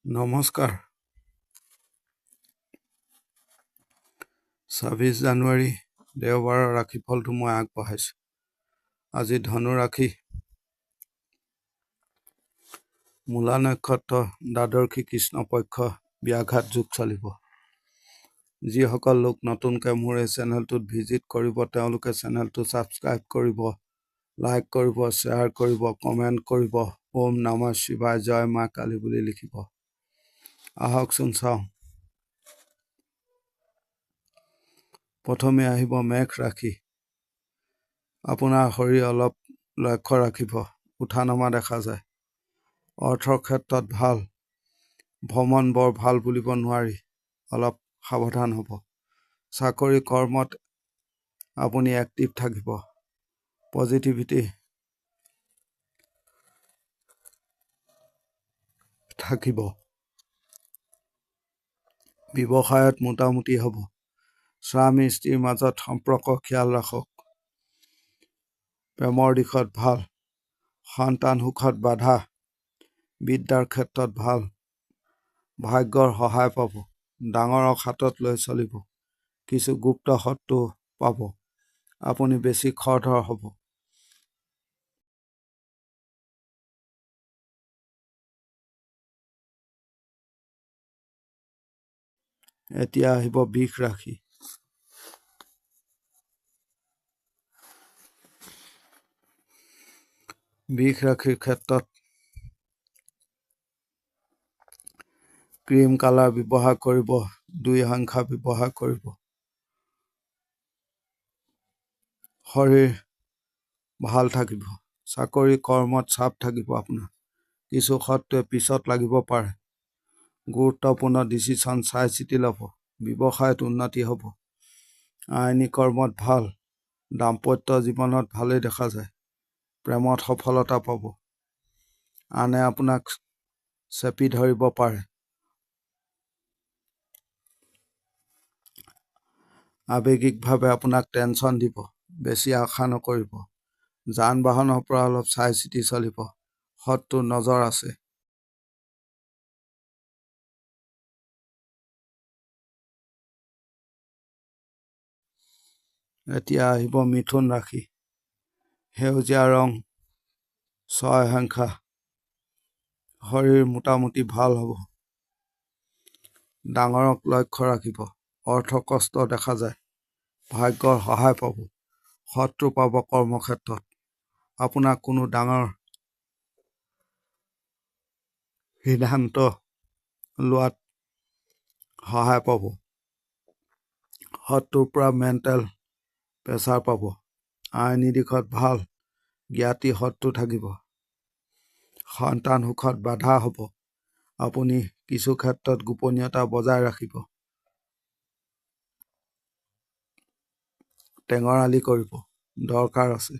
নমস্কাৰ। 26 জানুৱাৰী দেওবাৰৰ ৰাশিফলটো মই আগবঢ়াইছোঁ। আজি ধনু ৰাশি, মূলা নক্ষত্ৰ, দ্বাদশী কৃষ্ণ পক্ষ, ব্যাঘাত যোগ চলিব। যিসকল লোক নতুনকৈ মোৰ এই চেনেলটোত ভিজিট কৰিব, তেওঁলোকে চেনেলটো ছাবস্ক্ৰাইব কৰিব, লাইক কৰিব, শ্বেয়াৰ কৰিব, কমেণ্ট কৰিব, ওম নমঃ শিৱায়, জয় মা কালী বুলি লিখিব। আহকচোন চাওঁ। প্ৰথমে আহিব মেঘ ৰাশি। আপোনাৰ শৰীৰ অলপ লক্ষ্য ৰাখিব, উঠা নমা দেখা যায়। অৰ্থৰ ক্ষেত্ৰত ভাল, ভ্ৰমণ বৰ ভাল বুলিব নোৱাৰি, অলপ সাৱধান হ'ব। চাকৰি কৰ্মত আপুনি এক্টিভ থাকিব, পজিটিভিটি থাকিব। ব্যৱসায়ত মোটামুটি হ'ব। স্বামী স্ত্ৰীৰ মাজত সম্পৰ্ক খিয়াল ৰাখক। প্ৰেমৰ দিশত ভাল, সন্তান সুখত বাধা, বিদ্যাৰ ক্ষেত্ৰত ভাল, ভাগ্যৰ সহায় পাব, ডাঙৰক হাতত লৈ চলিব, কিছু গুপ্ত শত্ৰু পাব, আপুনি বেছি খৰধৰ হ'ব। এতিয়া আহিব বৃষ ৰাশি। বৃষ ৰাশিৰ ক্ষেত্ৰত ক্ৰীম কালাৰ ব্যৱহাৰ কৰিব, 2 সংখ্যা ব্যৱহাৰ কৰিব। শৰীৰ ভাল থাকিব, চাকৰি কৰ্মত চাপ থাকিব আপোনাৰ, কিছু শত্ৰুৱে পিছত লাগিব পাৰে। গুৰুত্বপূৰ্ণ ডিচিশ্যন চাই চিতি ল'ব। ব্যৱসায়ত উন্নতি হ'ব। আইনী কৰ্মত ভাল, দাম্পত্য জীৱনত ভালেই দেখা যায়। প্ৰেমত সফলতা পাব। আনে আপোনাক চেপি ধৰিব পাৰে। আৱেগিকভাৱে আপোনাক টেনশ্যন দিব, বেছি আশা নকৰিব। যান বাহনৰ পৰা অলপ চাই চিতি চলিব, শত্ৰুৰ নজৰ আছে। এতিয়া আহিব মিথুন ৰাশি। সেউজীয়া ৰং, 6 সংখ্যা। শৰীৰ মোটামুটি ভাল হ'ব। ডাঙৰক লক্ষ্য ৰাখিব। অৰ্থ কষ্ট দেখা যায়। ভাগ্যৰ সহায় পাব। শত্ৰু পাব কৰ্মক্ষেত্ৰত। আপোনাক কোনো ডাঙৰ সিদ্ধান্ত লোৱাত সহায় পাব। শত্ৰুৰ পৰা মেণ্টেল প্ৰেছাৰ পাব। আইনী দিশত ভাল, জ্ঞাতি শত্ৰু থাকিব। সন্তান সুখত বাধা হ'ব। আপুনি কিছু ক্ষেত্ৰত গোপনীয়তা বজাই ৰাখিব। টেঙৰালি কৰিব দৰকাৰ আছে।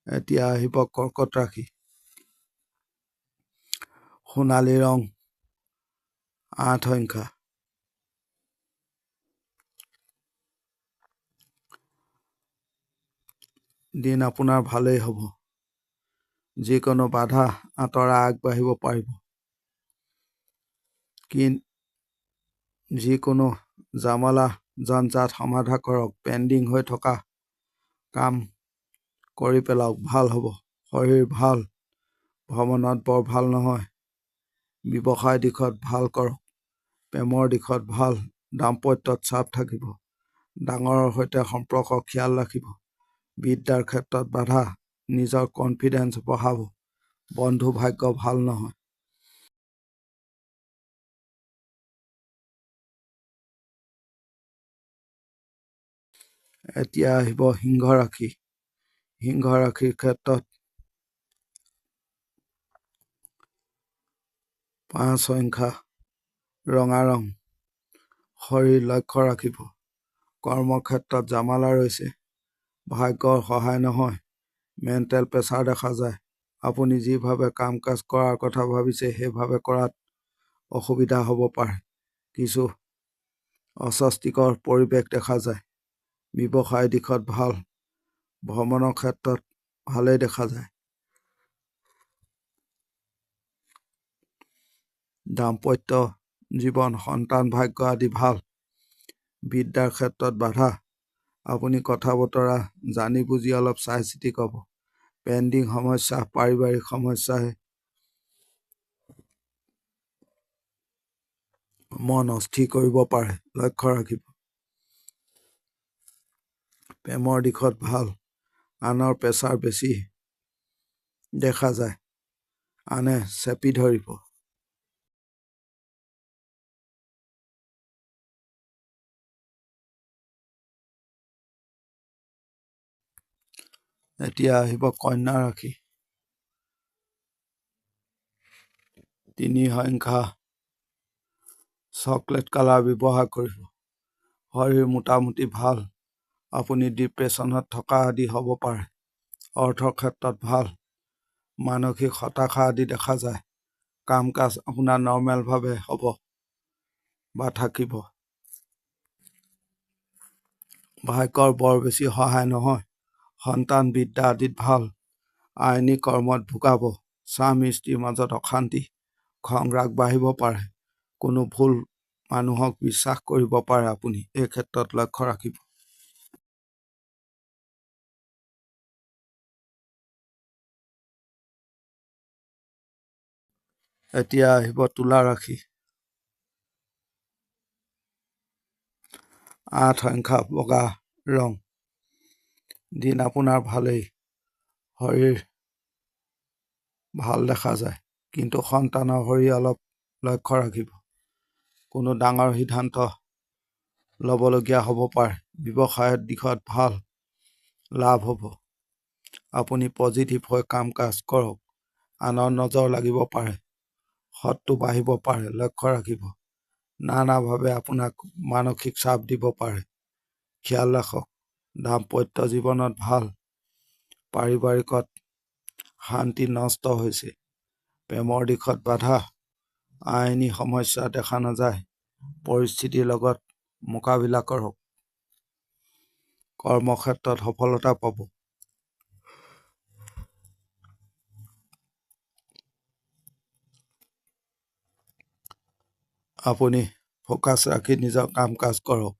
এতিয়া আহিব কৰ্কট ৰাশি। সোণালী ৰং, 8 সংখ্যা। দিন আপোনাৰ ভালেই হ'ব। যিকোনো বাধা আঁতৰাই আগবাঢ়িব পাৰিব। যিকোনো জামালা জঞ্জাত সমাধা কৰক। পেণ্ডিং হৈ থকা কাম কৰি পেলাওক, ভাল হ'ব। শৰীৰ ভাল, ভ্ৰমণত বৰ ভাল নহয়। ব্যৱসায় দিশত ভাল কৰক। প্ৰেমৰ দিশত ভাল, দাম্পত্যত চাপ থাকিব। ডাঙৰৰ সৈতে সম্পৰ্ক খিয়াল ৰাখিব। বিদ্যাৰ ক্ষেত্ৰত বাধা, নিজৰ কনফিডেন্স বঢ়াব। বন্ধু ভাগ্য ভাল নহয়। এতিয়া আহিব সিংহ ৰাশি। সিংহ ৰাশিৰ ক্ষেত্ৰত 5 সংখ্যা, ৰঙা ৰং। শৰীৰ লক্ষ্য ৰাখিব। কৰ্মক্ষেত্ৰত জামালা ৰৈছে। ভাগ্যৰ সহায় নহয়। মেণ্টেল প্ৰেছাৰ দেখা যায়। আপুনি যিভাৱে কাম কাজ কৰাৰ কথা ভাবিছে, সেইভাৱে কৰাত অসুবিধা হ'ব পাৰে। কিছু অস্বস্তিকৰ পৰিৱেশ দেখা যায়। ব্যৱসায় দিশত ভাল, ভ্ৰমণৰ ক্ষেত্ৰত ভালেই দেখা যায়। দাম্পত্য জীৱন, সন্তান ভাগ্য আদি ভাল। বিদ্যাৰ ক্ষেত্ৰত বাধা। আপুনি কথা বতৰা জানি বুজি অলপ চাই চিতি ক'ব। পেণ্ডিং সমস্যা, পাৰিবাৰিক সমস্যাই মন অস্থিৰ কৰিব পাৰে, লক্ষ্য ৰাখিব। প্ৰেমৰ দিশত ভাল। আনৰ প্ৰেছাৰ বেছি দেখা যায়, আনে চেপি ধৰিব। এতিয়া আহিব কন্যা ৰাশি। 3 সংখ্যা, চকলেট কালাৰ ব্যৱহাৰ কৰিব। শৰীৰ মোটামুটি ভাল। আপুনি ডিপ্ৰেশ্যনত থকা আদি হ'ব পাৰে। অৰ্থৰ ক্ষেত্ৰত ভাল। মানসিক হতাশা আদি দেখা যায়। কাম কাজ আপোনাৰ নৰ্মেলভাৱে হ'ব বা থাকিব। ভাগ্যৰ বৰ বেছি সহায় নহয়। সন্তান বিদ্যা আদিত ভাল। আইনী কৰ্মত ভোগাব। স্বামী স্ত্ৰীৰ মাজত অশান্তি, খং ৰাগ বাঢ়িব পাৰে। কোনো ভুল মানুহক বিশ্বাস কৰিব পাৰে আপুনি, এই ক্ষেত্ৰত লক্ষ্য ৰাখিব। এতিয়া আহিব তুলা ৰাশি। 8 সংখ্যা, বগা ৰং। দিন আপোনাৰ ভালেই। শৰীৰ ভাল দেখা যায়, কিন্তু সন্তানৰ শৰীৰ অলপ লক্ষ্য ৰাখিব। কোনো ডাঙৰ সিদ্ধান্ত ল'বলগীয়া হ'ব পাৰে। ব্যৱসায়ৰ দিশত ভাল লাভ হ'ব। আপুনি পজিটিভ হৈ কাম কাজ কৰক। আনৰ নজৰ লাগিব পাৰে, শত্ৰু বাঢ়িব পাৰে, লক্ষ্য ৰাখিব। নানাভাৱে আপোনাক মানসিক চাপ দিব পাৰে, খিয়াল ৰাখক। দাম্পত্য জীৱনত ভাল। পাৰিবাৰিকত শান্তি নষ্ট হৈছে। প্ৰেমৰ দিশত বাধা। আইনী সমস্যা দেখা নাযায়। পৰিস্থিতিৰ লগত মোকাবিলা কৰক। কৰ্মক্ষেত্ৰত সফলতা পাব। আপুনি ফ'কাছ ৰাখি নিজৰ কাম কাজ কৰক।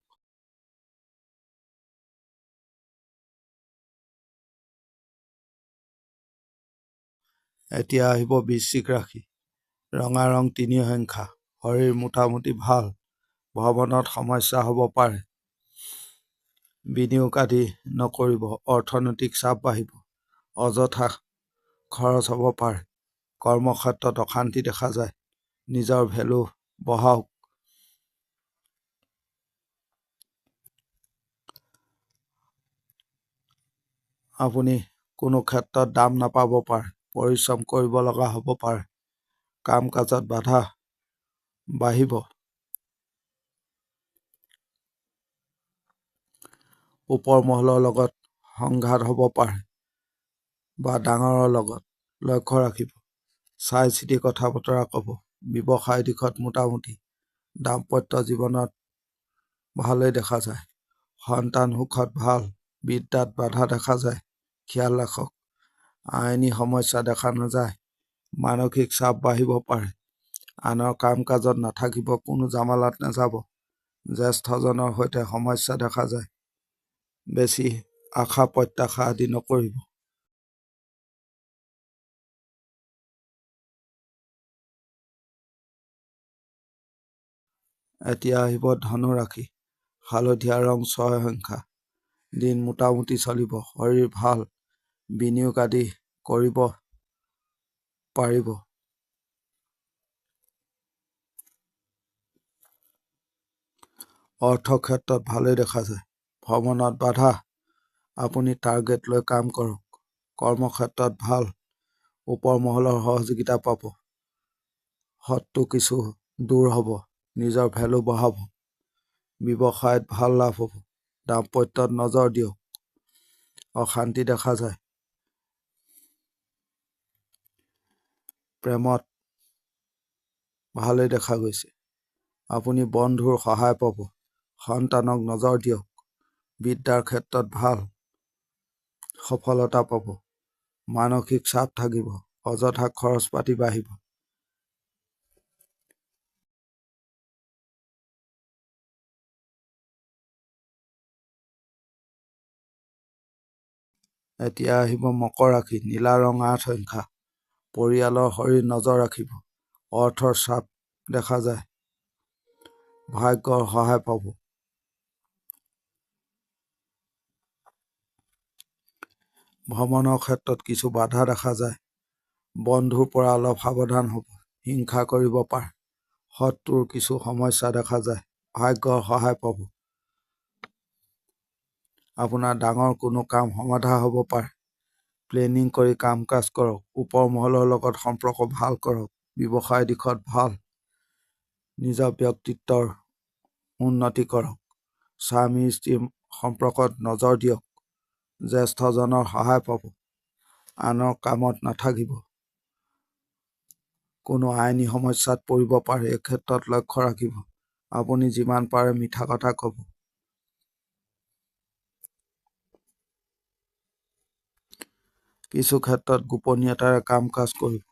এতিয়া আহিব বৃশ্চিক ৰাশি। ৰঙা ৰং 3 সংখ্যা। শৰীৰ মোটামুটি ভাল। ভ্ৰমণত সমস্যা হ'ব পাৰে। বিনিয়োগ আদি নকৰিব। অৰ্থনৈতিক চাপ বাঢ়িব। অযথা খৰচ হ'ব পাৰে। কৰ্মক্ষেত্ৰত অশান্তি দেখা যায়। নিজৰ ভেলু বঢ়াওক। আপুনি কোনো ক্ষেত্ৰত দাম নাপাব পাৰে। পৰিশ্ৰম কৰিব লগা হ'ব পাৰে। কাম কাজত বাধা বাঢ়িব। ওপৰ মহলৰ লগত সংঘাত হ'ব পাৰে বা ডাঙৰৰ লগত, লক্ষ্য ৰাখিব। চাই চিতি কথা বতৰা ক'ব। ব্যৱসায় দিশত মোটামুটি। দাম্পত্য জীৱনত ভালেই দেখা যায়। সন্তান সুখত ভাল। বিদ্যাত বাধা দেখা যায়, খিয়াল ৰাখক। আইনী সমস্যা দেখা নাযায়। মানসিক চাপ বাঢ়িব পাৰে। আনৰ কাম কাজত নাথাকিব, কোনো জামালাত নাযাব। জ্যেষ্ঠজনৰ সৈতে সমস্যা দেখা যায়। বেছি আশা প্ৰত্যাশা আদি নকৰিব। এতিয়া আহিব ধনু ৰাশি। হালধীয়া ৰং 6 সংখ্যা। দিন মোটামুটি চলিব। শৰীৰ ভাল। বিনিয়োগ আদি কৰিব পাৰিব। অৰ্থ ক্ষেত্ৰত ভালেই দেখা যায়। ভ্ৰমণত বাধা। আপুনি টাৰ্গেট লৈ কাম কৰক। কৰ্মক্ষেত্ৰত ভাল। ওপৰ মহলৰ সহযোগিতা পাব। শত্ৰু কিছু দূৰ হ'ব। নিজৰ ভেলু বঢ়াব। ব্যৱসায়ত ভাল লাভ হ'ব। দাম্পত্যত নজৰ দিয়ক। অশান্তি দেখা যায়। প্ৰেমত ভালেই দেখা গৈছে। আপুনি বন্ধুৰ সহায় পাব। সন্তানক নজৰ দিয়ক। বিদ্যাৰ ক্ষেত্ৰত ভাল। সফলতা পাব। মানসিক চাপ থাকিব। অযথা খৰচ পাতি বাঢ়িব। এতিয়া আহিব মকৰ ৰাশি, নীলা ৰং 8 সংখ্যা। পৰিয়ালৰ শৰীৰ নজৰ ৰাখিব। অৰ্থৰ চাপ দেখা যায়। ভাগ্যৰ সহায় পাব। ভ্ৰমণৰ ক্ষেত্ৰত কিছু বাধা দেখা যায়। বন্ধুৰ পৰা অলপ সাৱধান হ'ব। হিংসা কৰিব পাৰে। শত্ৰুৰ কিছু সমস্যা দেখা যায়। ভাগ্যৰ সহায় পাব। আপোনাৰ ডাঙৰ কোনো কাম সমাধা হ'ব পাৰে। প্লেনিং কৰি কাম কাজ কৰক। ওপৰ মহলৰ লগত সম্পৰ্ক ভাল কৰক। ব্যৱসায় দিশত ভাল। নিজৰ ব্যক্তিত্বৰ উন্নতি কৰক। স্বামী স্ত্ৰীৰ সম্পৰ্কত নজৰ দিয়ক। জ্যেষ্ঠজনৰ সহায় পাব। আনৰ কামত নাথাকিব। কোনো আইনী সমস্যাত পৰিব পাৰে, এই ক্ষেত্ৰত লক্ষ্য ৰাখিব। আপুনি যিমান পাৰে মিঠা কথা ক'ব। কিছু ক্ষেত্ৰত গোপনীয়তাৰে কাম কাজ কৰিব।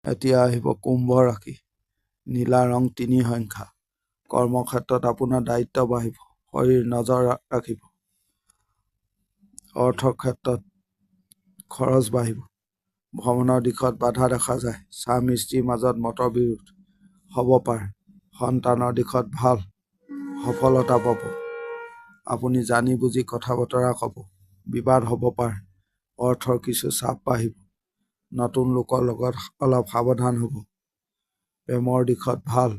এতিয়া আহিব কুম্ভ ৰাশি, নীলা ৰং 3 সংখ্যা। কৰ্মক্ষেত্ৰত আপোনাৰ দায়িত্ব বাঢ়িব। শৰীৰ নজৰ ৰাখিব। অৰ্থৰ ক্ষেত্ৰত খৰচ বাঢ়িব। ভ্ৰমণৰ দিশত বাধা দেখা যায়। স্বামী স্ত্ৰীৰ মাজত মতবিৰোধ হ'ব পাৰে। সন্তানৰ দিশত ভাল, সফলতা পাব। আপুনি জানি বুজি কথা বতৰা ক'ব। বিবাদ হ'ব পাৰে। অৰ্থৰ কিছু চাপ বাঢ়িব। নতুন লোকৰ লগত অলপ সাৱধান হ'ব। প্ৰেমৰ দিশত ভাল।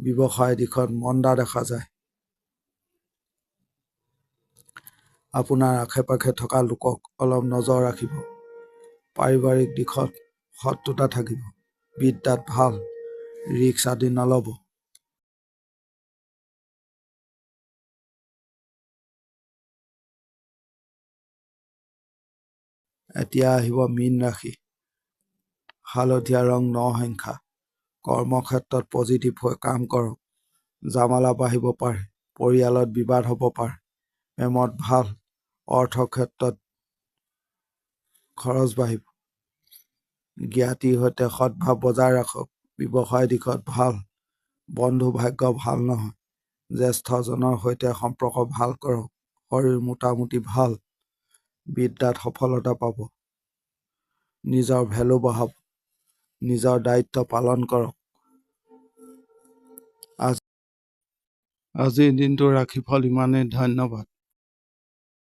ব্যৱসায় দিশত মন্দা দেখা যায়। আপোনাৰ আশে পাশে থকা লোকক অলপ নজৰ ৰাখিব। পাৰিবাৰিক দিশত শত্ৰুতা থাকিব। বিদ্যাত ভাল, ৰিস্ক আদি নল'ব। এতিয়া আহিব মীন ৰাশি, হালধীয়া ৰং 9 সংখ্যা। কৰ্মক্ষেত্ৰত পজিটিভ হৈ কাম কৰক। জামালা বাঢ়িব পাৰে। পৰিয়ালত বিবাদ হ'ব পাৰে। প্ৰেমত ভাল। অৰ্থৰ ক্ষেত্ৰত খৰচ বাঢ়িব। জ্ঞাতিৰ সৈতে সদ্ভাৱ বজাই ৰাখক। ব্যৱসায় দিশত ভাল। বন্ধু ভাগ্য ভাল নহয়। জ্যেষ্ঠজনৰ সৈতে সম্পৰ্ক ভাল কৰক। শৰীৰ মোটামুটি ভাল। বিদ্যাত সফলতা পাব। নিজৰ ভেলু বঢ়াব। নিজৰ দায়িত্ব পালন কৰক। আজিৰ দিনটোৰ ৰাশিফল ইমানেই। ধন্যবাদ।